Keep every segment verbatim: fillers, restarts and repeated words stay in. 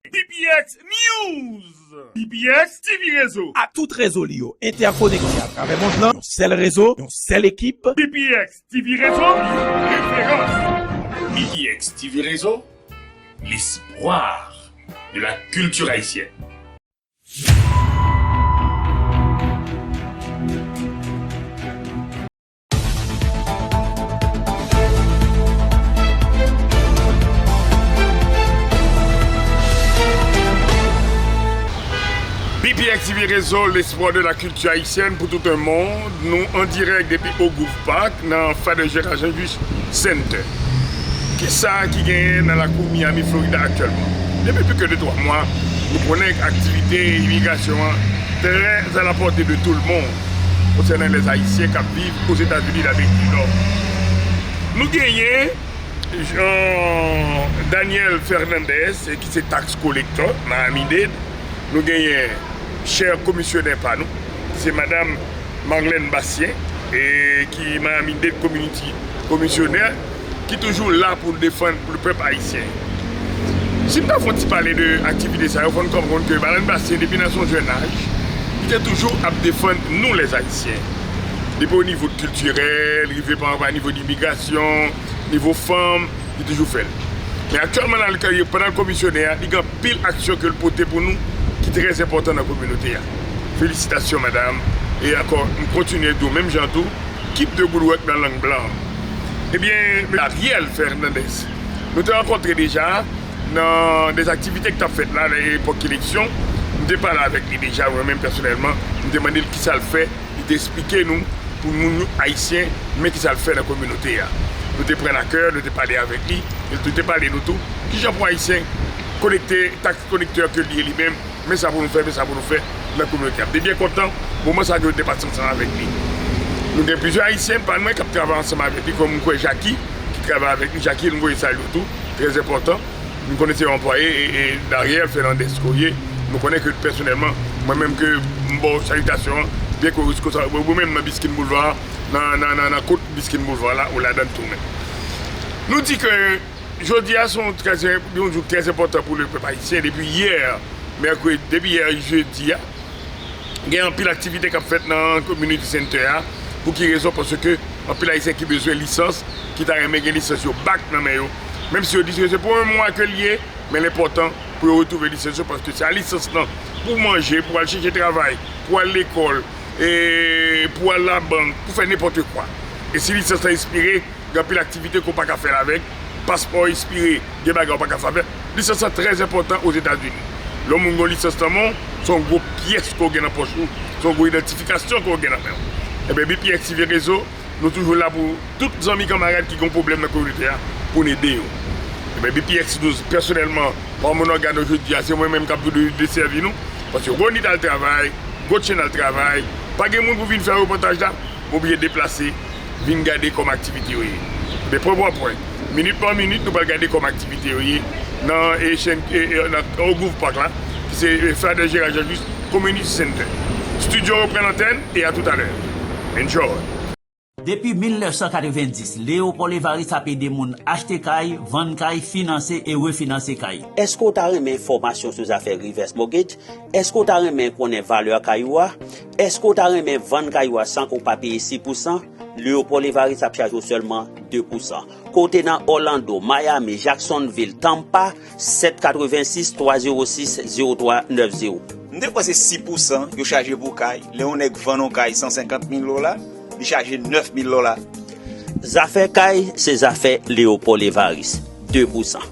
B P X News! B P X T V Rezo! Ak tout rezo li yo entèkonekte atravè mond lan, yon sèl rezo, yon sèl ekip. B P X T V Rezo, referans! B P X T V Rezo, l'espoir de la culture haïtienne. B P X T V Rezo, l'espoir de la culture haïtienne pour tout un monde. Nou an dirèk depi Ogouv Park nan Father Gérard Jean-Juste Center. Kisa ki genyen nan lakou Miami, Florida aktyèlman? Depi plis ke de twa mwa, nou konnen aktivite imigrasyon an trè à la portée de tout le monde konsènan lèzayisyen k ap viv Ozetazini Damerik di Nò. Nou genyen Jean Daniel Fernandez, ki se tax collector Miami-Dade. Nou genyen chè komisyonè pa nou, ki se madanm Marlène Bastien, e ki Miami-Dade Community komisyonè, ki toujou la pou l defann pou pèp ayisyen. Si m ta fè yon ti pale de aktivite sa yo, fò n konprann ke Marlène Bastien, depi nan son jèn aj, li te toujou ap defann nou, lèzayisyen. Depi o nivo kiltirèl, rive pa, pa nivo imigrasyon, nivo fanm, li toujou fè l. Men aktyèlman, nan kè, pandan l komisyonè a, li gen anpil aksyon ke l pote pou nou, ki trè enpòtan nan kominote a. Felisitasyon, madanm. E ankò, m kontinye di w, menm jan tou, keep the good work nan lang blan. Ebyen, Ariel Fernandez, nou te rankontre deja nan de aktivite ki t ap fèt la, nan epòk eleksyon. M te pale avèk li deja, mwen menm pèsonèlman. M te mande l kisa l fè. Li te esplike nou, pou moun nou ayisyen, men kisa l fè nan kominote a. Nou te pran l a kè, nou te pale avèk li, e l tou te pale nou tou, kijan pou ayisyen konekte, tax collector ke li ye li menm, men sa pou nou fè, men sa pou nou fè nan kominote a. M te byen kontan, moman sa ke nou te pase ansanm avèk li. Nou gen plizyè ayisyen, pa mwen, k ap travay ansanm avèk li, kòm m kwè Jackie, ki travay avèk li, Jackie, nou voye salye w tou, trè enpòtan. Nou konnen se yon anplwaye e, e Dariel Fernandez ke w ye. Nou konnen ke pèsonèlman, mwen menm ke m ba w salitasyon an, byen ke w konsa, ou menm nan Biskin Boulevard, nan, nan, nan, nan kot Biskin Boulevard la, ou ladan tou menm. Nou di ke jodi a se yon trè, yon jou trè enpòtan pou le pèp ayisyen. Depi yè, mèkredi, depi yè jedi a, gen anpil aktivite k ap fèt nan Community Center a. Pou ki rezon? Paske anpil ayisyen ki bezwen lisans, ki ta renmen gen lisans yo back nan men yo. Menm si yo di ke se pou yon mwa ke l ye, men l enpòtan pou yo retwouve lisans yo, paske se a lisans lan pou w manje, pou w al chèche travay, pou w al lekòl, e pou w al labank, pou fè nenpòt kwa. E si lisans lan ekspire, gen anpil aktivite ke w pa ka fè l avèk, paspò ekspire, gen bagay w pa ka fè avèk. Lisans lan trè enpòtan Ozetazini. Lè yon moun gen yon lisans nan men w, se yon gwo pyès ke w gen nan pòch ou, se yon gwo idantifikasyon ke w gen nan men w. Ebyen, B P X T V Rezo, nou toujou la pou tout zanmi kanmarad ki gen yon pwoblèm nan kominote a, pou n ede yo. Ebyen, B P X News, pèsonèlman, pa moun ògano jodi a, se mwen menm k ap de-, desèvi nou, paske Ronit al travay, Gotchen al travay, pa gen moun pou vin fè repòtaj la, m oblije deplase, vin gade kòman aktivite yo ye. Men pwen pa pwen, minit pa minit, nou pral gade kòman aktivite yo ye nan, e, chèn, e, e, nan Ogouv Park la, ki se, e, Father Gérard Jean-Juste Community Center. Studio reprann antèn, e a toutalè. Enjoy! Depi mil nèf san katrevenndis, Leopold Evariste ap ede moun achte kay, vann kay, finanse e refinanse kay. Èske w ta renmen enfòmasyon sou zafè reverse mortgage? Èske w ta renmen konnen valè kay ou a? Èske w ta renmen vann kay ou a san ke w pa peye sis pousan? Leopold Evariste ap chaje w sèlman de pousan. Ke w te nan Orlando, Miami, Jacksonville, Tampa, sèt katrevensis, twa zewo sis, zewo twa nèf zewo. M te kwè se sis pousan yo chaje pou kay. Lè yon nèg vann yon kay san senkant mil dola, li chaje nèf mil dola. Zafè kay, se zafè Leopold Evariste. De pousan.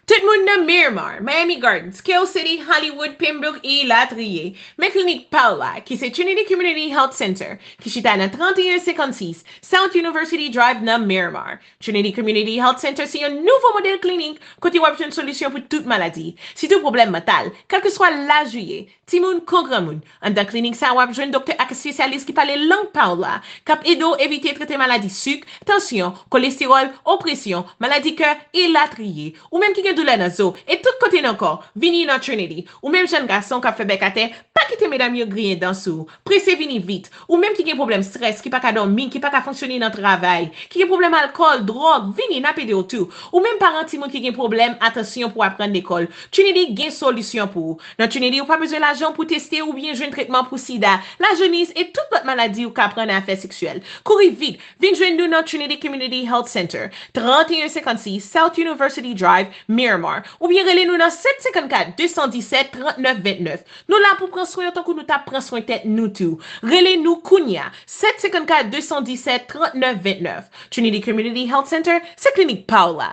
Tout moun nan Miramar, Miami Gardens, Kill City, Hollywood, Pembroke e latriye, men klinik pa w la, ki se Trinity Community Health Center, ki chita nan trannteyen senkannsis South University Drive nan Miramar. Trinity Community Health Center se yon nouvo modèl klinik kote w ap jwenn solisyon pou tout maladi, sitou pwoblèm mantal, kèlkeswa laj ou ye, timoun kon granmoun. Anndan klinik sa a, w ap jwenn doktè ak espesyalis ki pale lang pa w la, k ap ede w evite trete maladi sik, tansyon, kolestewòl, opresyon, maladi kè, e latriye. Ou menm ki gen doulè nan zo e tout kote nan kò, vini nan Trinity. Ou menm jèn gason k ap fè bèk atè, pa Kite medam yo griyen dan sou ou. Prese vini vit. Ou menm ki gen pwoblèm strès, ki pa ka dòmi, ki pa ka fonksyone nan travay, ki gen pwoblèm alkòl, dwòg, vini, n ap ede w tou. Ou menm paran timoun ki gen pwoblèm atansyon pou aprann lekòl, Trinity gen solisyon pou ou. Nan Trinity, ou pa bezwen lajan pou teste oubyen jwenn tretman pou sida, lajoniz e tout lòt maladi ou ka pran nan afè seksyèl. Kouri vit, vin jwenn nou nan Trinity Community Health Center, trant e en senkannsis South University Drive, Miramar, oubyen rele nou nan sèt senkannkat de san disèt trannèf vennèf. Nou la pou pran swen w tankou nou t ap pran swen tèt nou tou. Rele nou kounye a, sèt senkannkat de san disèt trannèf vennèf. Trinity Community Health Center, se klinik pa w la.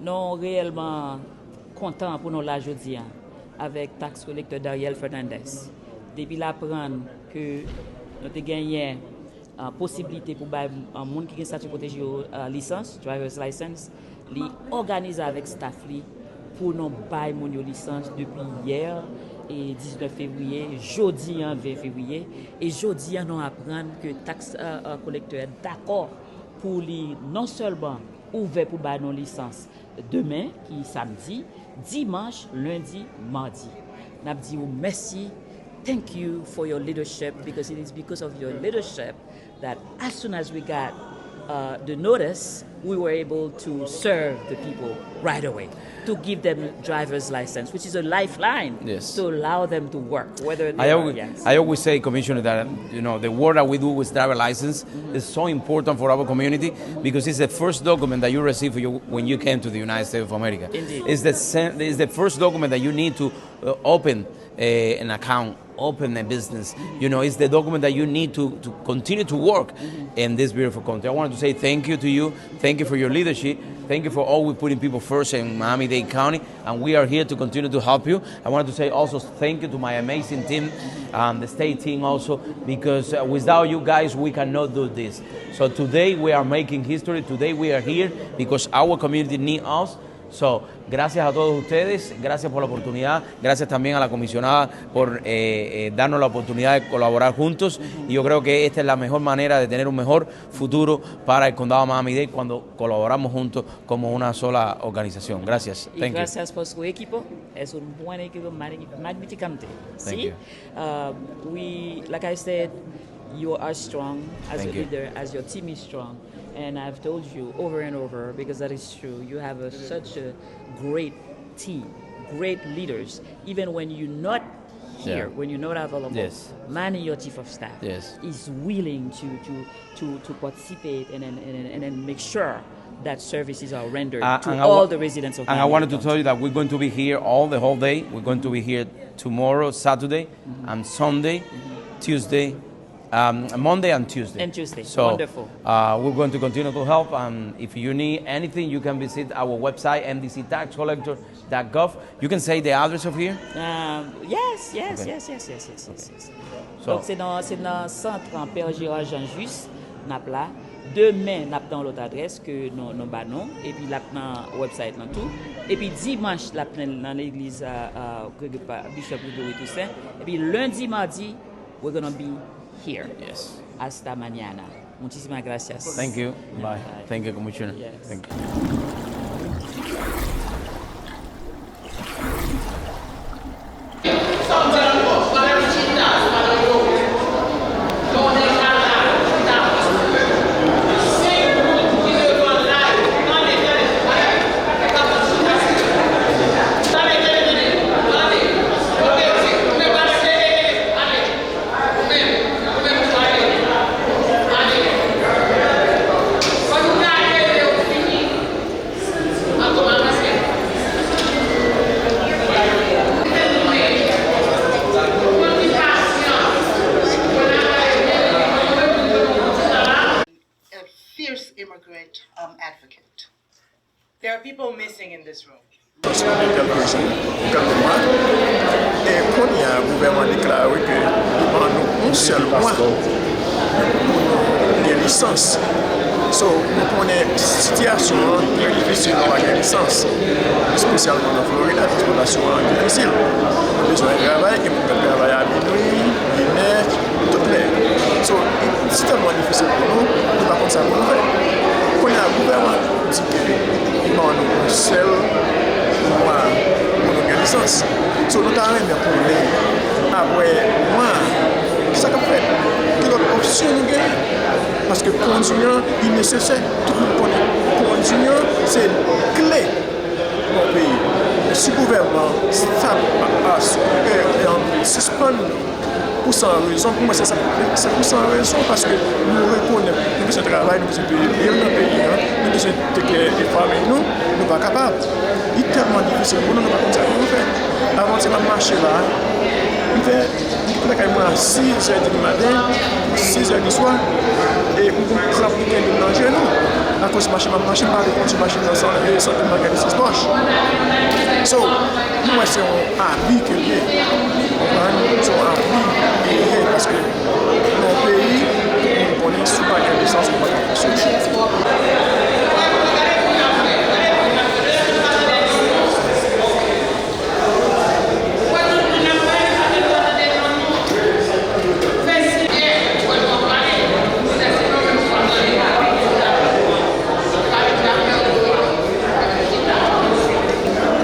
Nou reyèlman kontan pou nou la jodi a avèk tax collector Dariel Fernandez. Depi l aprann ke nou te genyen, ah, posiblite pou bay, ah, moun ki gen stati pwoteje yo, ah, lisans, driver's license, li òganize avèk staff li pou nou bay moun yo lisans depi yè, e diznèf fevriye, jodi a ven fevriye, e jodi a nou aprann ke tax, ah, ah, collector dakò pou li non sèlman ouvè pou bay nou lisans demen, ki samdi, dimanch, lendi, madi. N ap di w mèsi. Thank you for your leadership, because it is because of your leadership that as soon as we got, uh, the notice, we were able to serve the people right away, to give them driver's license, which is a lifeline, yes, to allow them to work, whether they I are, always, yes. I always say, Commissioner, that, you know, the work that we do with driver license is so important for our community because it's the first document that you receive for you, when you came to the United States of America. Indeed. It's the sen- it's the first document that you need to, uh, open a, an account, open a business. You know, it's the document that you need to, to continue to work in this beautiful country. I wanted to say thank you to you. Thank you for your leadership. Thank you for always putting people first in Miami-Dade County. And we are here to continue to help you. I wanted to say also thank you to my amazing team, um, the state team also, because, uh, without you guys, we cannot do this. So today we are making history. Today we are here because our community need us. So, gracias a todos ustedes, gracias por la oportunidad, gracias también a la comisionada por, eh, eh, darnos la oportunidad de colaborar juntos. Y yo creo que esta es la mejor manera de tener un mejor futuro para el condado de Miami-Dade cuando colaboramos juntos como una sola organización. Gracias. Y thank you. Gracias por su equipo. Es un buen equipo, magni- magníficamente. Thank you. Uh, we, like I said, you are strong as a leader, as your team is strong. And I've told you over and over, because that is true, you have a, such a great team, great leaders. Even when you're not here, yeah, when you're not available, yes, Manny, your chief of staff, yes, is willing to, to, to, to participate and, and, and, and, and make sure that services are rendered, uh, to all I wa- the residents of Miami-Dade County. And I wanted to tell you that we're going to be here all the whole day. We're going to be here tomorrow, Saturday, mm-hmm, and Sunday, mm-hmm, Tuesday, um, Monday and Tuesday. And Tuesday. So, wonderful. Uh, we're going to continue to help. And if you need anything, you can visit our website, m d c tax collector dot gov. You can say the address of here? Um, yes, yes, okay, yes, yes, yes, yes, yes, okay, yes. So, donk, se nan, se nan sant an Pè Gérard Jean Juste n ap la. Demen, n ap nan yon lòt adrès ke nou, nou ba nou. Epi l ap nan website lan tou. Epi dimanch, l ap nan, nan legliz a, a Gregory Pa- Bishop Gregory Toussaint. Epi lendi, madi, we're gonna be here. Yes. Hasta mañana. Muchísimas gracias. Thank you. Bye. Bye. Thank you, Commissioner. Yes. Thank you. A fierce immigrant, um, advocate. There are people missing in this room. Paske gen kèlke jou, kèlke mwa, e kounye a, gouvènman deklare ke li ban nou yon sèl mwa pou nou gen lisans. So, nou konnen sitiyasyon an trè difisil pou pa gen lisans, espesyalman nan Florida, transpòtasyon an difisil. Nou bezwen travay, gen moun k ap travay a minwi, inè, tout lè. So, li tèlman difisil pou nou, nou pa konn sa pou nou fè. Kounye a, gouvènman Li ban nou yon sèl mwa pou nou gen lisans. So, nou ta renmen konnen, apre mwa, kisa k ap fèt? Ki lòt opsyon nou genyen? Paske kondi an, li nesesè. Tout moun konnen kondi an, se kle nan yon peyi. Si gouvènman sa pa, pa, eh, eh, sispann pou san rezon, pou mwen se sa, se pou san rezon, paske nou rekonèt nou bezwen travay, nou bezwen peye bil nan peyi an, nou bezwen teke de fanmiy nou, nou pa kapab. Li tèlman difisil pou nou, nou pa konn sa pou nou fè. Avanti m ap mache la, m fè, m kite lakay mwen a sizè di maten, sizè di swa, e m konn krab ki gen bil nan je nou. Akoz mache m ap mache, m pa vle kondui machin nan san, e san dola nan sis pòch. So, Pou mwen, se yon abi ke l ye. Konprann? Se yon abi ke l ye, paske nan yon peyi, tout moun konnen si w pa gen lisans, ou pa ka fonksyone.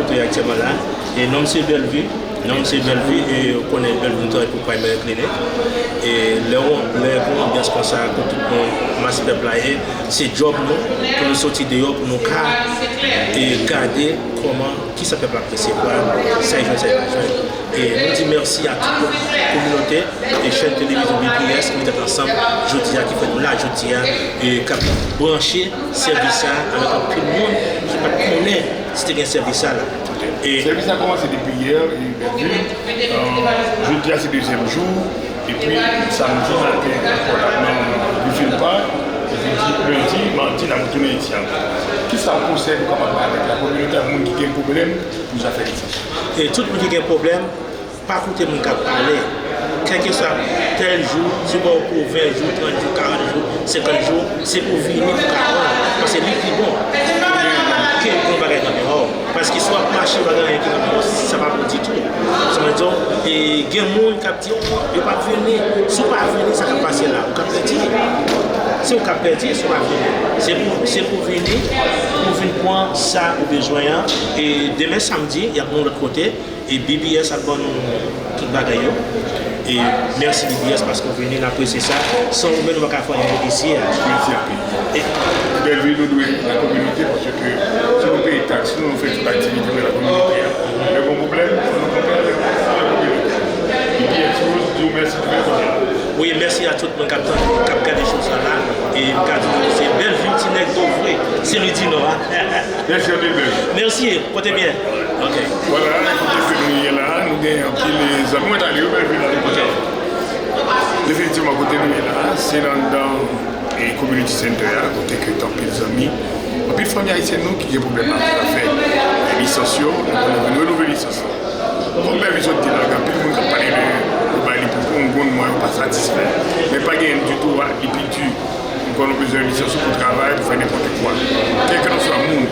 Kote aktyèlman la, e non m se Bellevue, non m se Bellevue, e ou konnen Bellevue nou travay pou Primary Clinic. E lè w, lè gen yon anbyans konsa, kote tout moun, mas pèp la ye, se djòb nou, pou nou soti deyò, pou nou ka, e gade kòman, kisa pèp la ap resevwa, sa y jwenn, sa y pa jwenn. E nou di mèsi a tout kominote e chèn televizyon B P S ki metèt ansanm jodi a, ki fè nou la jodi a, e k ap branche sèvis sa a avèk anpil moun ki pa t konnen si te gen sèvis sa la. E sèvis la kòmanse depi yè, e Bellevue, e, jodi a se dezyèm jou, epi samdi maten ankò n ap nan Griffith Park, epi di, lendi, madi n ap retounen isi ankò. Kisa w konsèy nou kapab bay avèk la kominote, ak moun ki gen pwoblèm pou zafè lisans? E tout moun ki gen pwoblèm, pa koute moun k ap pale. Kèlkeswa tèl jou, si yo ba w pou ven jou, trant jou, karant jou, senkant jou, se pou w vini pou w ka rann. Paske li pi bon ke yon bagay nan men w. Paske si w ap mache, w pa gen anyen ki nan men w, sa pa bon ditou. Sa vle di, e gen moun k ap di, "Oh, yo p ap vini." Si w pa vini, sa k ap pase la? Ou k ap pèdi. Se ou k ap pèdi, si w pa vini. Se pou, se pou w vini, pou w vin pran sa ou bezwen an. E demen samdi, y ap gen yon lòt kote. E B B S ap ban nou tout bagay yo. E mèsi B B S paske w vini, n apresye sa. San ou menm, nou pa ka fè anyen isi a. Mèsi anpil. E Bellevue, nou dwe la kominote paske si nou peye taks nou, nou fè tout aktivite pou la kominote a. Lè gon pwoblèm, fò nou konpè avèk la kominote. B B S News di w mèsi pou fè konsa. Wi, mèsi a tout moun k ap tande, k ap gade show sa la. E m ka di nou, se Bellevue ti nèg do vre, se li di non a. Mèsi anpil, Bellevue. Mèsi, pote byen. Ok. Vwala, kote ke nou ye la, nou gen anpil zanmi. Mwen t ale, yo, men vin ale kote. Definitivman, kote nou ye la, se nan, nan, e, community center a, kote ke t anpil zanmi, anpil fanmi ayisyèn nou ki gen pwoblèm nan afè, e, lisans yo, nou konnen vin renouvle lisans la. Kòm Bellevue sot di la, gen anpil moun k ap pale de, yo bay li pou kongoun, mwen, yo pa satisfè. Men pa gen ditou a, li pi di. Ou konnen w bezwen lisans ou pou travay, pou fè nenpòt kwa. Kèlkeswa moun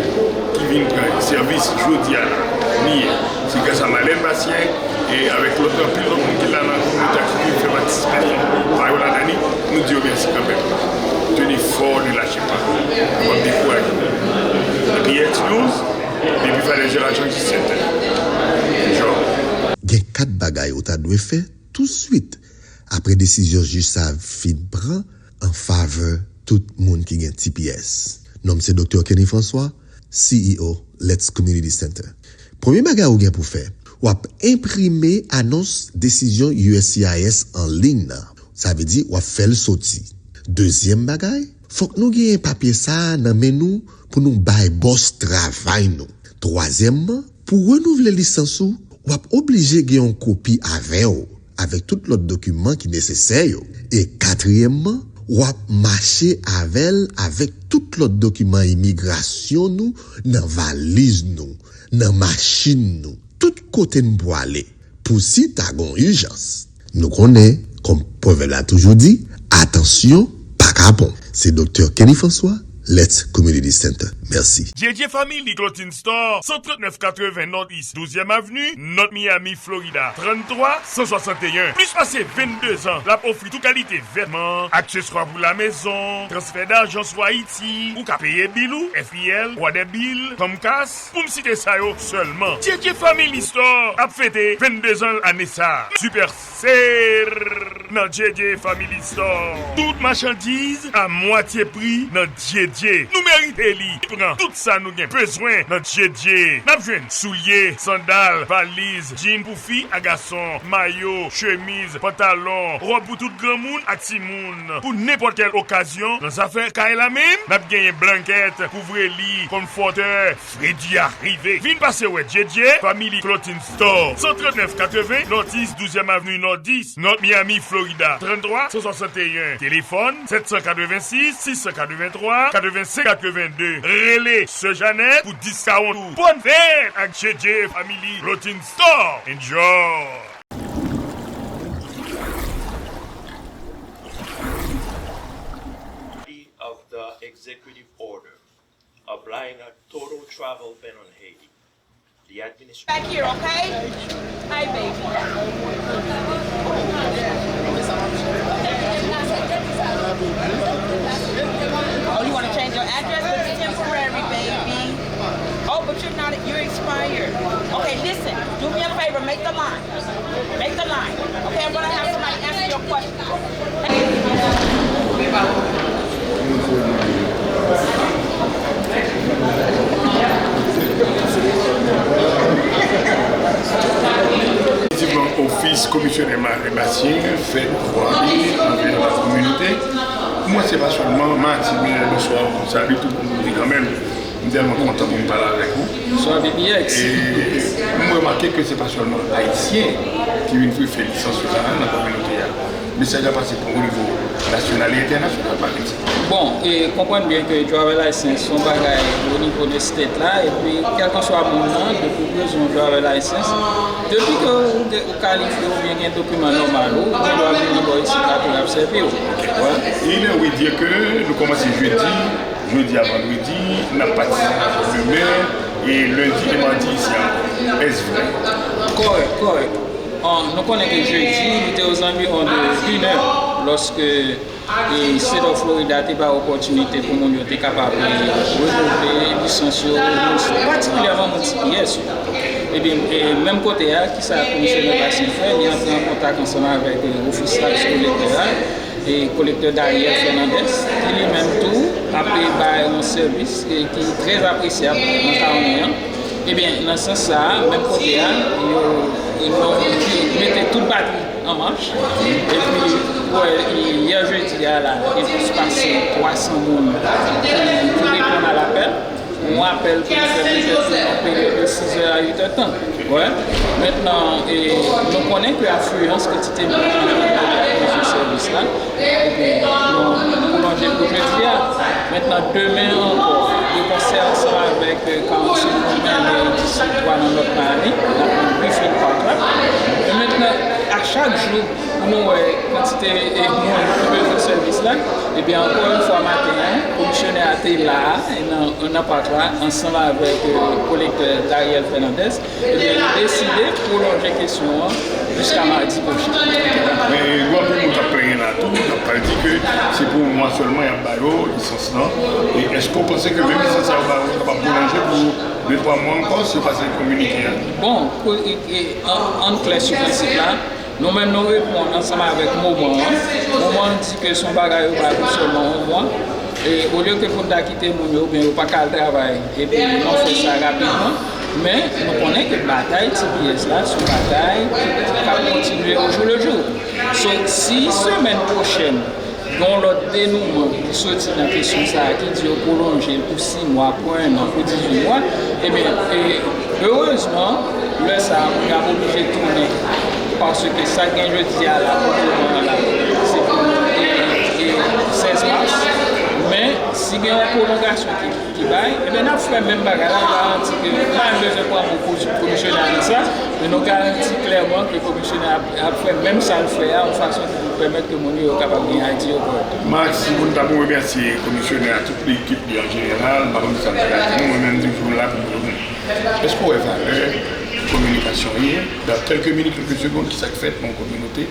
ki vin pran sèvis jodi a la, li ye. Se gras a Marlène Bastien e avèk lòt, anpil lòt moun ki la nan kominote a ki vin fè patisipasyon pa yo ladan li, nou di yo mèsi kanmenm. Tenez fort, ne lâchez pas. Nou p ap dekouraje. Epi X News, depi Falèz Jera Transit Center. Enjoy. Gen kat bagay ou ta dwe fè touswit apre desizyon jij sa a fin pran an favè tout moun ki gen T P S. Non m se Doktè Kenny François, C E O Let's Community Center. Premye bagay ou gen pou fè, w ap enprime anons desizyon U S C I S an liy nan. Sa vle di w ap fè l soti. Dezyèm bagay, fòk nou genyen papye sa a nan men nou pou nou bay bòs travay nou. Twazyèmman, pou renouvle lisans ou, w ap oblije gen yon kopi avè w, avèk tout lòt dokiman ki nesesè yo. E katriyèmman, w ap mache avè l avèk tout lòt dokiman imigrasyon nou nan valiz nou, nan machin nou, tout kote n pwale, pou si ta gen yon ijans. Nou konnen, kòm pwovèb la toujou di, atansyon pa kapon. Se Doktè Kenny François, Let's Community Center. Mèsi. J J Family Clothing Store, san trannèf katreven North East douzyèm Avni, North Miami, Florida, tranntwa san swasanteyen. Plis pase vennde zan l ap ofri tout kalite vètman, akseswa pou lamezon, transfè dajan sou Ayiti, ou ka peye bil ou, F I L, Water Bill, Comcast, pou m site sa yo sèlman. J J Family Store ap fete vennde zan l ane sa a. Super Sale nan J J Family Store. Tout machandiz a mwatye pri nan J J. Nou merite li. Pran tout sa nou gen bezwen nan J J. N ap jwenn soulye, sandal, valiz, djin pou fi ak gason, mayo, chemiz, pantalon, wòb pou tout granmoun ak timoun. Pou nenpòt kèl okazyon, nan zafè kay la menm, n ap genyen blankèt, kouvreli, konfòtè, fredi a rive. Vin pase wè J J Family Clothing Store, san trannèf katreven North East douzyèm Avni North East, North Miami, Florida, tranntwa san swasanteyen. Telefòn, sèt san katrevensis, sis san katrevenntwa, katrevensenk katrevennde. Rele Sè Janèt pou diskawon ou. Bòn fèt ak J J Family Clothing Store. Enjoy! Of the executive order applying a total travel ban on Haiti. The administration. Back here, okay? Hi, baby. Oh, you want to change your address? But it's temporary, baby. Oh, but you're not, you're expired. Okay, listen, do me a favor, make the line. Make the line. Okay, I'm gonna have somebody answer your question. Efektivman, ofis komisyonè Marin Bastien fè devwa li anvè lakominote. Pou mwen, se pa sèlman madi, men bonswa, m salye tout moun kanmenm. M tèlman kontan pou m pale avèk ou. Bonswa, B B X. E m remake ke se pa sèlman Ayisyen ki vin fè lisans yo la nan kominote a. Mesaj la pase pou o nivo nasyonal e entènasyonal, pa egzanp. Bon, e konprann byen ke driver license se yon bagay o nivo de state la, epi kèlkanswa moun nan, depi w bezwen yon driver license, depi ke ou gen, ou kalifye oubyen gen dokiman nòmal ou, ou gen dwa vin anba isit la pou y ap sèvi w. Wi. E lè wi di ke nou kòmanse jedi, jedi a vandredi, n ap patisipe demen, e lendi e madi isi a. Èske vrè? Kòrèk, kòrèk. Bon, nou konnen ke jedi, li te ozanviwon de inè, lòske e State of Florida te bay opòtinite pou moun yo te kapab renouvle lisans yo, patikilyèman moun T P S yo. Ebyen, e menm kote a, kisa Komisyonè Bastien fè? Li antre an kontak ansanm avèk, e, ofis tax collector a, e kolektè Dariel Fernandez, ki li menm tou ap bay yon sèvis, e, ki trè apresyab nan county an. Ebyen, nan sans sa a, menm kote a, yo, yo mete tout batri an mach. Epi, wè, yè jedi a la, gen plis pase twa san moun ki, ki reponn a lapèl. Yon apèl ke nou fè petèt nan peryòd de sizè a uitè tan. Wè. Mentnan, e, nou konnen ke afliyans kantite moun ki vin nan sèvis la, epi nou pwolonje l pou jodi a. Mentnan, demen ankò, de konsè ansanm avèk, e, Councilman Mele Distrik twa nan North Miami, n ap nan Griffith Park la. E mentnan, a chak jou, pou nou wè kantite, e, moun ki bezwen sèvis la, ebyen, ankò yon fwa maten an, komisyonè a te la a, e nan, nan pak la, ansanm avèk, e, kolektè Dariel Fernandez. Ebyen, li deside pwolonje kesyon an jiska madi pwochen. Men gen anpil moun k ap plenyen la tou, y ap pral di ke se pou yon mwa sèlman y ap ba yo lisans lan. E èske w panse ke menm lisans sa yo ba yo kapab pwolonje pou de twa mwa ankò si yo pa siyen kominike a? Bon, pou, e, e, ann, ann klè sou prensip la. Nou menm, nou reponn ansanm avèk MOMA an. MOMA an di ke se yon bagay yo bay pou sèlman yon mwa. E olye ke pou n ta kite moun yo, oubyen yo pa ka al travay, epi nou fè sa rapidman. Men, nou konnen ke batay T P S la, se yon batay k ap kontinye au jour le jour. So, si semèn pwochèn, gen yon lòt denouman ki soti nan kesyon sa a, ki di yo pwolonje l pou sis mwa, pou en an, pou dizuit mwa, ebyen, e, erezman, lè sa a, moun yo ap oblije tounen, paske sa k gen jodi a la, pou moman an la, se pou, e, e, sèz mas, men, Si gen yon pwolongasyon ki, ki bay, ebyen, n ap fè menm bagay la, n garanti ke nou pa menm bezwen pran pou komisyonè a nan sa, men nou garanti klèman ke komisyonè a ap, ap fè menm sa l fè a, yon fason ki pou pèmèt ke moun yo, yo kapab gen I D yo kòrèkteman. Max, si pou n ta pou remèsye komisyonè a, tout lekip li an jeneral, m pa konn sa l ta di nou, mwen menm, m di m toujou la pou nou. Èske w wè valè kominikasyon ye? Dans quelques minutes, quelques secondes, ki sa k fèt nan yon kominote,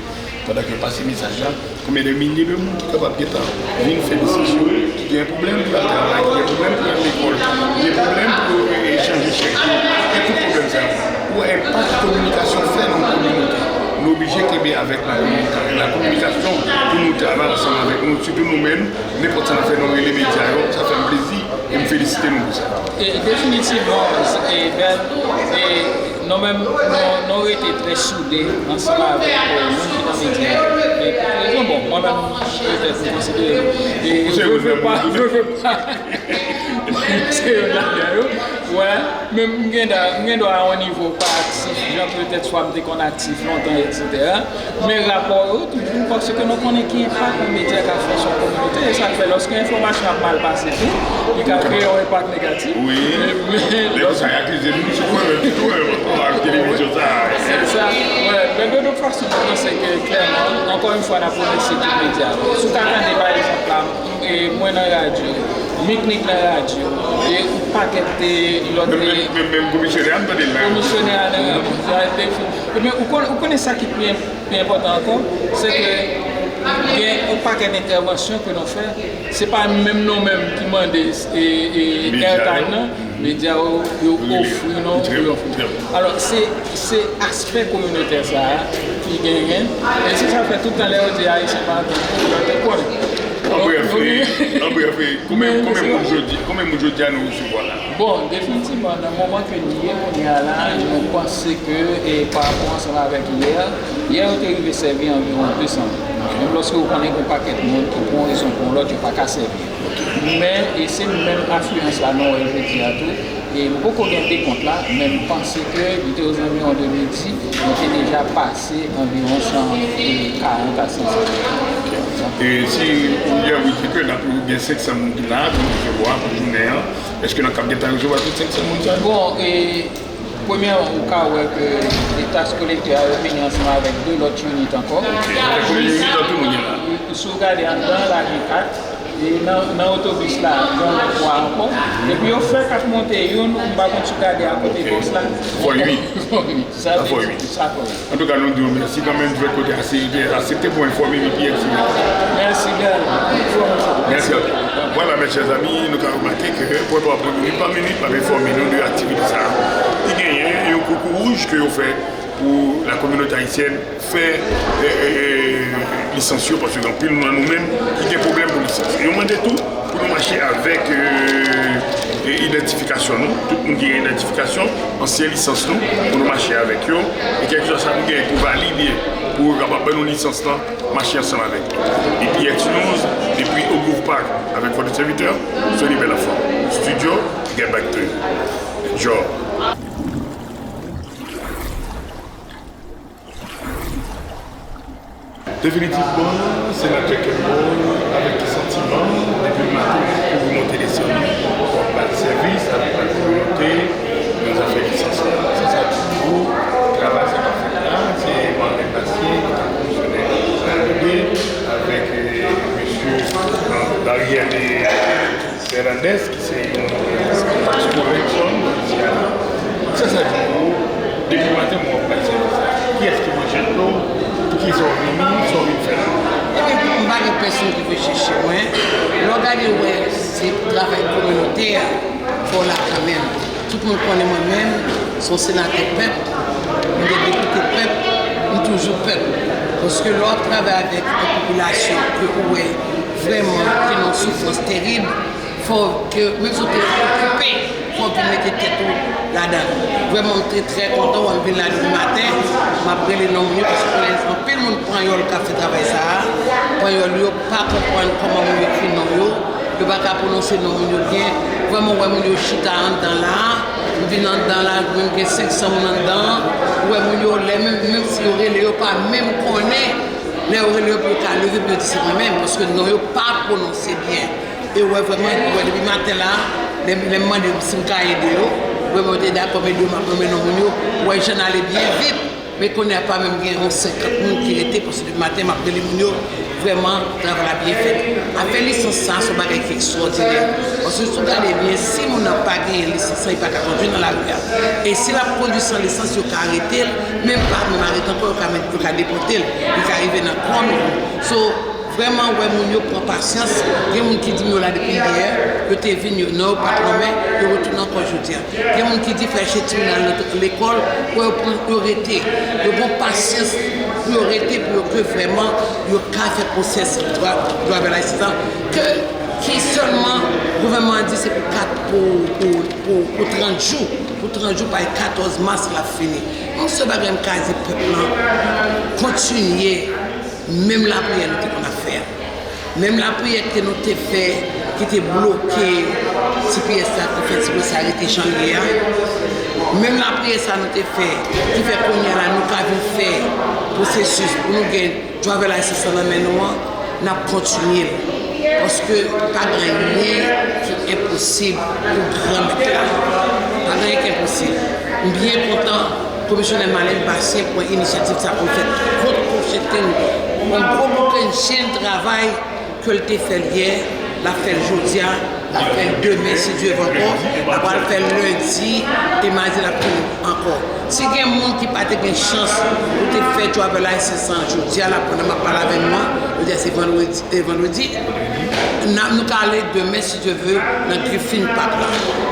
pandan ke yo pase mesaj la, konbyen de milye de moun ki kapab gentan vin fè desizyon, ki gen pwoblèm pou al travay, ki gen pwoblèm pou al lekòl, ki gen pwoblèm pou, e, e, chanje chèk yo, e tout pwoblèm sa yo. Ou wè enpak kominikasyon fè nan yon kominote. Nou oblije kenbe avèk lakominika-, lakominikasyon pou nou travay ansanm avèk nou, sitou nou menm, nenpòt sa n ap fè, nou rele medya yo, sa fè m plezi. E m felisite nou pou sa. E, definitivman, e, Bèl, e, nou menm, nou, nou rete trè soude ansanm avèk, e, moun ki nan medya yo. E, pou rezon, bon, mwen menm, petèt, m konsidere, e, je veux pas, je veux pas, se youn ladan yo, wè, men m gen dwa, m gen dwa a yon nivo pa aktif, jan petèt swa m te konn aktif lontan, etsetera. Men rapò yo toujou, paske nou konnen ki enpak yon medya ka fè sou yon kominote, e sa k fè lòske enfòmasyon ap mal pase tou, li ka kreye yon enpak negatif. Wi. Men, men, men lè konsa, y akize nou, se pou yo, se pou yo, ak televizyon sa. Se sa, wè, men de tout fason, mwen panse ke klèman, ankò yon fwa, n ap remèsye tout medya yo. Si w ka tande, pa egzanp, la, e mwen nan radyo, Miknik nan radyo, e yon pakèt de lòt, menm, menm, menm, menm komisyonè a, m tande l la. Komisyonè a nan radyo, sa te fou. Ebyen, ou konn-, ou konnen sa ki pi, pi enpòtan ankò, se ke gen yon pakèt entèvansyon ke nou fè, se pa menm nou menm ki mande, e, e, airtime nan, medya yo, yo ofri nou, yo ofri. Alò, se, se aspè kominotè sa a ki genyen, e se sa fè tout tan lè yo di Ayisyen pa antann, yo te konnen. An brèf, e, an brèf, e, konbyen, konbyen moun jodi, konbyen moun jodi a nou resevwa la? Bon, definitivman, nan moman ke nou ye kounye a la, nou panse ke, e, pa rapò ansanm avèk yè, yè yo te rive sèvi anviwon de san moun. Menm lòske ou konnen gen yon pakèt moun ki, pou yon rezon ou pou yon lòt, yo pa ka sèvi. Men, e se menm afliyans la nou wè jodi a tou. E m poko gen dekont la, men m panse ke li te ozanviwon de midi, nou te deja pase anviwon san karant a san senkant. E si, yè, ou di ke n ap gen senk san moun ki la, pou nou resevwa pou jounen an, èske n ap kab gentan resevwa tout senk san moun sa yo? Bon, e, premyèman, ou ka wè ke e tax collector a yo vini ansanm avèk de lòt unit ankò. Ok. Avèk premye unit la, tout moun gen la. Si w gade anndan la, gen kat. E nan, nan otobis la, gen lòt twa ankò. Epi yo fè kat monte youn, m pa konn si w gade akote bòs la. Fò uit. Fò uit. Sa fè uit. Sa fè uit. Antouka, nou di w mèsi kanmenm, di w kote asepte pou enfòme nou pi entimman. Mèsi, Bèl. Mèsi anpil. Vwala, mes chers amis, nou ka remake ke pwen pa pwen, minit pa minit, m ap enfòme nou de aktivite sa a ki genyen, yon koukou wouj ke yo fè pou la communauté haïtienne fè, e, e, e, lisans yo, paske gen anpil nan nou menm ki gen pwoblèm pou lisans. E yo mande tou pou nou mache avèk, e, e, idantifikasyon nou. Tout moun ki gen idantifikasyon, ansyen lisans nou, pou nou mache avèk yo. E kèlkeswa sa nou gen pou valide, pou yo kapab ban nou lisans lan, mache ansanm avèk nou. Depi X News, depi Ogilvy Park, avèk Fòdè Sèvitè, Sony Bèl Anfan. Studio, get back to you. Enjoy. Definitivman, Senatè Kenmore, avèk ki santiman, depi maten, pou monte desann, w ap bay sèvis avèk la kominote nan zafè lisans la. Se sa ki pou travay sa k ap fèt la, se mwen menm Bastien, ki ta komisyonè L A D D, avèk, e, mesye, e, Dariel e Fernandez, ki se yon tax collection isi a la. Se sa di pou ou, depi maten mwen ap bay sèvis la. Kiyès ki manje dlo? Poukisa w vini? Sa w vin fè la? Ebyen, m pa gen pèsonn ki vle chèche mwen. Lè w gade, w wè, se travay kominotè a, fò w la kanmenm. Tout moun konnen mwen menm, se yon senatè pèp, m te depite pèp, m toujou pèp. Paske lè w ap travay avèk yon popilasyon ke ou wè vrèman ki nan yon soufrans terib, fò ke, menm si w te okipe, fò w vin mete tèt ou ladan l. Vrèman, m te trè kontan wè m vin la depi maten, m ap rele non moun yo, paske konnen anpil moun panyòl k ap fè travay sa a. Panyòl yo pa konprann kòman moun yo ekri non yo, yo pa ka pwononse non moun yo byen. Vrèman, w wè moun yo chita anndan la a, m vin anndan la, menm gen senk san moun anndan an, ou wè moun yo, lè menm, menm si yo rele, yo pa menm konnen, lè yo rele yo pou yo ka leve, pou yo di se mwen menm, paske non yo pa pwononse byen. E w wè vrèman, w wè depi maten la, lè, lè m mande yo si m ka ede yo, vrèman yo te dakò m ede yo, m ap nonmen non moun yo, w wè jan n ale byen vit. Men kounye a pa menm gen yon senkant moun ki rete, paske depi maten m ap rele moun yo, vrèman, travay la byen fèt. Afè lisans sa, se yon bagay ki ekstwòdinè. Paske si w gade byen, si moun nan pa genyen lisans lan, li pa ka kondui nan lari a. E si l ap kondui san lisans, yo ka arete l, menm pa menm arete ankò, yo ka met, yo ka depòte l. Li ka rive nan kò nou. So, vrèman, w wè moun yo pran pasyans. Gen moun ki di m yo la depi yè, yo te vin, yo, non, yo pa t nonmen, yo retounen ankò jodi a. Gen moun ki di fè chèche timoun al nan lekòl, pou yo pran, yo rete. Yo gon pasyans pou yo rete, pou yo ke vrèman yo ka fè pwosès dwa, dwa vè layisans lan, ke, ki sèlman gouvènman an di se pou kat, pou, pou, pou, pou trant jou, pou trant jou, pa katòz mas l ap fini. Yon sèl bagay m ka di pèp lan, kontinye menm lapriyè nou te konn ap fè a. Menm lapriyè ke nou te fè, ki te bloke T P S la, ki fè T P S la rete jan l ye a. Menm lapriyè sa nou te fè, ki fè kounye a la nou ka vin fè pwosesis pou nou gen dwa vè layisans lan nan men nou an, n ap kontinye l. Paske pa gen anyen ki enposib pou Granmèt la. Pa gen anyen ki enposib. M byen kontan Komisyonè Marlène Bastien pran inisyativ sa pou l fè kont kokenn, yon gwo kokenn chenn travay ke l te fè l yè, l ap fè l jodi a, l ap fè l demen, si Dye vle ankò, l ap pral fè l lendi, e madi l ap fini ankò. Si gen moun ki pa te gen chans pou te fè dwa vè layisans lan jodi a, la pandan m ap pale avè nou an, jodi a se vandredi, e vandredi, n a, nou ka ale demen, si Dye vle, nan Griffin Park la.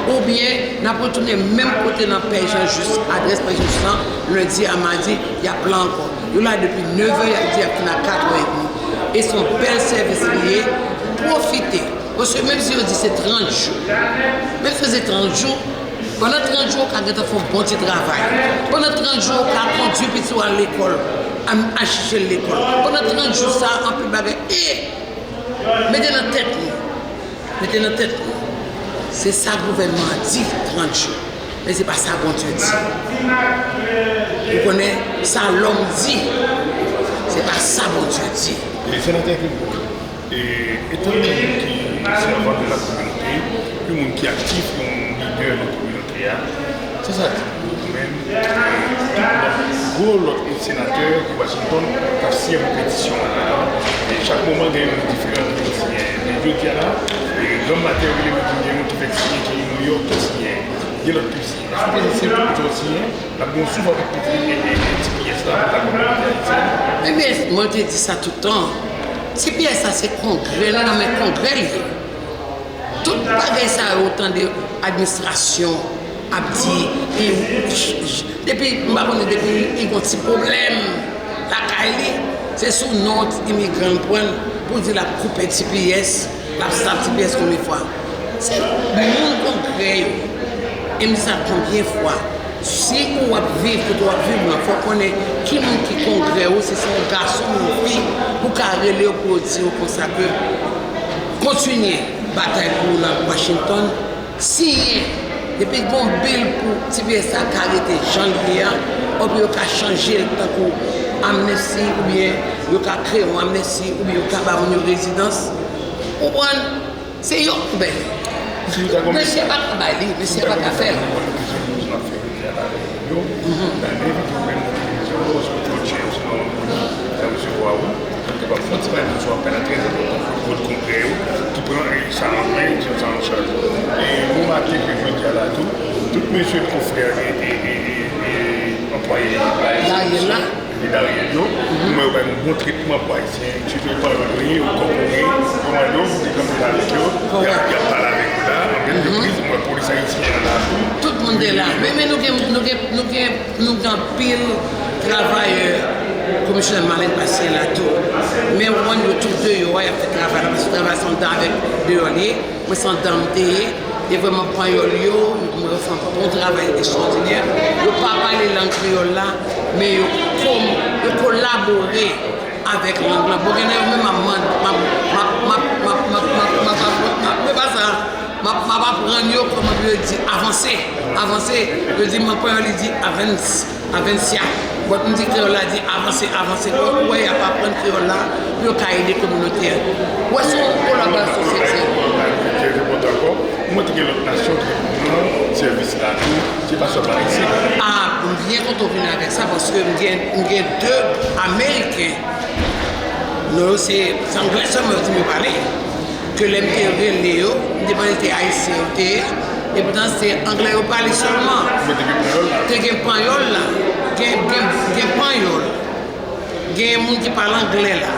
Oubyen, n ap retounen menm kote nan Pè Jan Jis, adrès Pè Jan Jis lan, lendi a madi, y ap la ankò. Yo la depi nevè, y ap di y ap fin a katrè edmi. E se yon bèl sèvis li ye. Pwofite. Paske menm si yo di se trant jou, menm si se trant jou, pandan trant jou, ou ka gentan fè yon bon ti travay. Pandan trant jou, ou ka kondui pitit ou al lekòl, al, al chèche l lekòl. Pandan trant jou sa, anpil bagay. E mete nan tèt nou, mete nan tèt nou, se sa gouvènman an di, trant jou. Men se pa sa Bondye di. Ou konnen, sa lòm di, se pa sa Bondye di. E senatè Kilgore, e, etan moun ki sèvan de la kominote, yon moun ki aktif, yon lidè nan kominote a, sa sa di pou ou menm, e, tout lòt, gwo lòt senatè ki Washington k ap siyen pou petisyon an? E chak moman gen yon moun diferan ki vin siyen. Men jodi a la, e, granm maten yo rele m di gen moun ki fèk siyen, ki New York ki siyen, gen lòt ki siyen. Èske w panse si tout moun siyen, n ap gen yon souf avèk piti, e, e, e, T P S la pou ta kominote ayisyèn? Ebyen, mwen te di sa tout tan. T P S la se kongrè, li nan men kongrè li ye. Tout bagay sa yo, w tande administrasyon ap di, e, ch-, ch-, depi, m pa konnen, depi li gon ti pwoblèm lakay li, se sou non imigran l pran l pou di l ap koupe T P S, l ap stop T P S konbyen fwa. Se moun kongrè yo. E m di sa konbyen fwa. Si ou ap viv kote w ap viv lan, fò w konnen ki moun ki kongrè ou, si se yon gason oubyen yon fi, ou ka rele yo pou yo di yo konsa ke kontinye batay pou ou nan Washington, siyen, depi gon bil pou T P S la ka rete jan l ye a, oubyen yo ka chanje l tankou amnesti, oubyen yo ka kreye yon amnesti, oubyen yo ka ba moun yo rezidans. Ou konprann? Se yo k pou bay li. Mesye pa ka bay li, mesye pa ka fè l. Yo, nan envite w menm nan televizyon, ou sou Claude James, nan yon moun, nan resevwa ou, pou l kapab fè yon ti pale sou apèl la, trè enpòtan pou kont kongrè yo, ki pran, e, sa an men, James sa an chaj. E nou make ke jodi a la tou, tout mesye konfrè e, e, e, e, e anplwaye Ariel la, e Dariel yo, pou mwen yo bay yon bon tretman pou Ayisyen, sitou epanyòl yo ye, yo kòpone, yo mande w pou te kanpe la avèk yo, y ap, y ap pale avèk ou la, anpil repriz, mwen polis ayisyen an la tou. Tout moun te la. Men, men nou gen, nou gen, nou gen, nou gen anpil travayè Komisyonè Marlène Bastien la tou. Men w konprann yo tout deyò a, y ap fè travay la, paske travay se anndan avèk deyò l ye. Mwen se anndan m te ye. E vrèman panyòl yo, mwen yo fè yon bon travay ekstwòdinè. Yo pa pale lang kreyòl la, men yo kom-, yo kolabore avèk lang lan. Bon, gen nan yo menm m ap mande, m ap, m ap, m ap, m ap, m ap, m ap, m ap, m ap, men pa sa, m ap, m ap aprann yo kòman pou yo di avanse, avanse. Yo di, men panyòl li di avance. Avencia. But m di kreyòl la di avanse, avanse. Bon, ou wè, y ap aprann kreyòl la pou yo ka ede kominote a. Ou wè, se yon kolaborasyon sensè. Te gen lòt nasyon ki te pran sèvis la tou, se pa sèlman Ayisyen. Ah, m byen kontan w vin avèk sa, paske m gen, m gen de Ameriken. Non, se, se anglè sèlman yo di m yo pale. Ke lè m te rele yo, m te panse se Ayisyen yo te ye, epoutan se anglè yo pale sèlman. Men te gen panyòl la. Te gen panyòl la. Gen, gen, gen panyòl. Gen moun ki pale anglè la.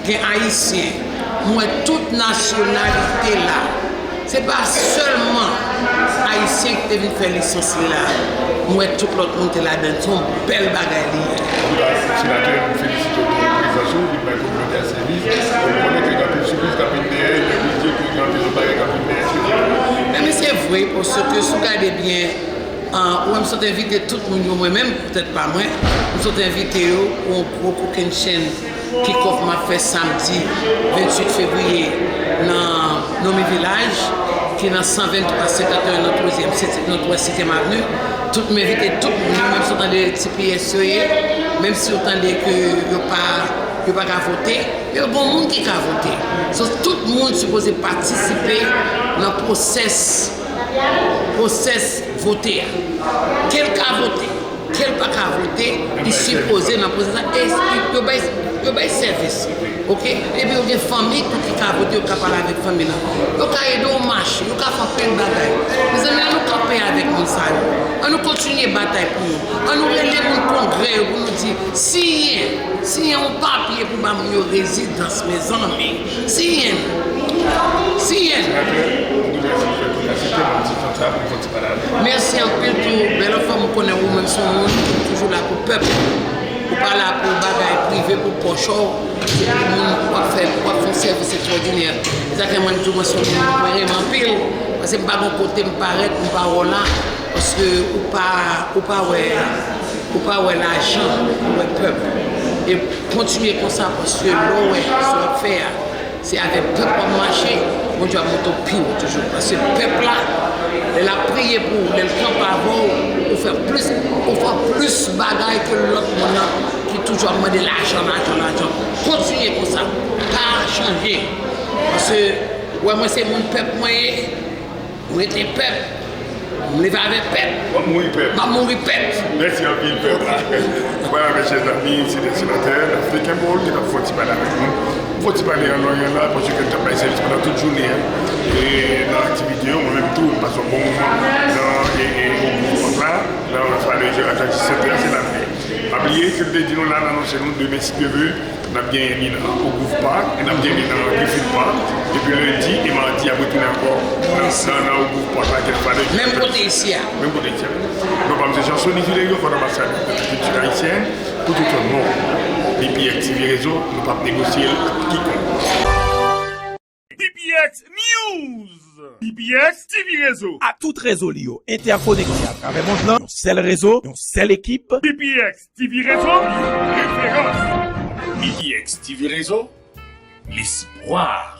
Gen Ayisyen. M wè tout nasyonalite la. Se pa sèlman Ayisyen ki te vin fè lisans li la. M wè tout lòt moun te ladan l. Se yon bèl bagay li ye. Senatè, m felisite w pou prezans ou, vin bay kominote a sèvis. M konnen ke gen anpil sipriz k ap vin dèyè, gen pwodui ki rantre nan bagay k ap vin dèyè. Men, men se vre, paske si w gade byen, ah, ou wè m sot envite tout moun yo mwen menm, poutèt pa mwen. M sot envite yo pou yon gwo kokennchenn kick-off m ap fè samdi venntuit fevriye nan Nomi Vilaj, ki nan san venntwa senkanteyen Nòtwès Sityèm, Nòtwès Sityèm Avni. Tout, m envite tout moun, menm si w tande T P S yo ye, menm si w tande ke yo pa, yo pa ka vote, men yo gen moun ki ka vote. So, tout moun sipoze patisipe nan pwosès, pwosès vote a. Ke l ka vote, ke l pa ka vote, li sipoze nan pwosès la. E yo bay, yo bay sèvis. Oke? Epi yo gen fanmi tou ki ka vote, yo ka pale avèk fanmi lan. Yo ka ede w mache, yo ka fè anpil bagay. Mezanmi, ann nou kanpe avèk moun sa yo. Ann nou kontinye batay pou yo. Ann nou rele moun kongrè yo pou nou di, siyen, siyen yon papye pou ba moun yo rezidans, mezanmi. Siyen. Siyen. Senatè, m tou mèsi pou fè konpasite nan ti tan sa pou m fè ti pale avè w. Mèsi anpil tou. Bèl anfòm, ou konnen ou menm se yon moun ki toujou la pou pèp. Ou pa la pou bagay prive, pou pòch ou. Se pou moun w ap fè, w ap fè yon sèvis ekstraòdinè. Se sa k fè mwen di w mwen se yon moun mwen renmen anpil. Paske m pa gon kote m parèt, m pa wè w la. Paske ou pa, ou pa wè, ou pa wè lajan, ou wè pèp. E kontinye konsa, paske lè w wè sa w ap fè a, se avèk pèp w ap mache, Bondye ap monte w pi wo toujou. Paske pèp la, lè l ap priye pou ou, lè l kanpe avè w, ou fè plis, ou fè plis bagay ke lòt moun nan ki toujou ap mande lajan, lajan, lajan. Kontinye konsa. Pa chanje. Paske, w wè mwen se moun pèp mwen ye, m rete pèp, m leve avèk pèp. W ap mouri pèp. M ap mouri pèp. Mèsi anpil pèp la. Vwala, mèt chè zanmi, se de senatè Afriken Ball ki t ap fè yon ti pale avèk nou. M fè yon ti pale an lòryen la, paske l t ap bay sèvis pandan tout jounen an. E nan aktivite yo, mwen menm tou, m pase yon bon moman nan, e, e, o Groove Park la, nan Fale Atlantic Center, se la m ye. Pa bliye, ke m te di nou la, m anonse nou demen, si Dye vle, n ap genyen li nan, o Groove Park, e n ap genyen li nan Griffith Park, epi lendi e madi, ap retounen ankò nan, nan, nan o Groove Park la, ke n pale. Menm kote isi a. Menm kote isi a. Non pa m se Jean Sony Filerio, fòt anbasadè de kilti ayisyèn pou tout yon non. B P X T V Rezo, nou p ap negosye l ak kikonk. B P X News! B P X T V Rezo! Ak tout rezo li yo entèkonekte atravè mond lan, yon sèl rezo, yon sèl ekip. B P X T V Rezo, referans! B P X T V Rezo, l'espoir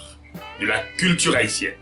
de la culture haïtienne.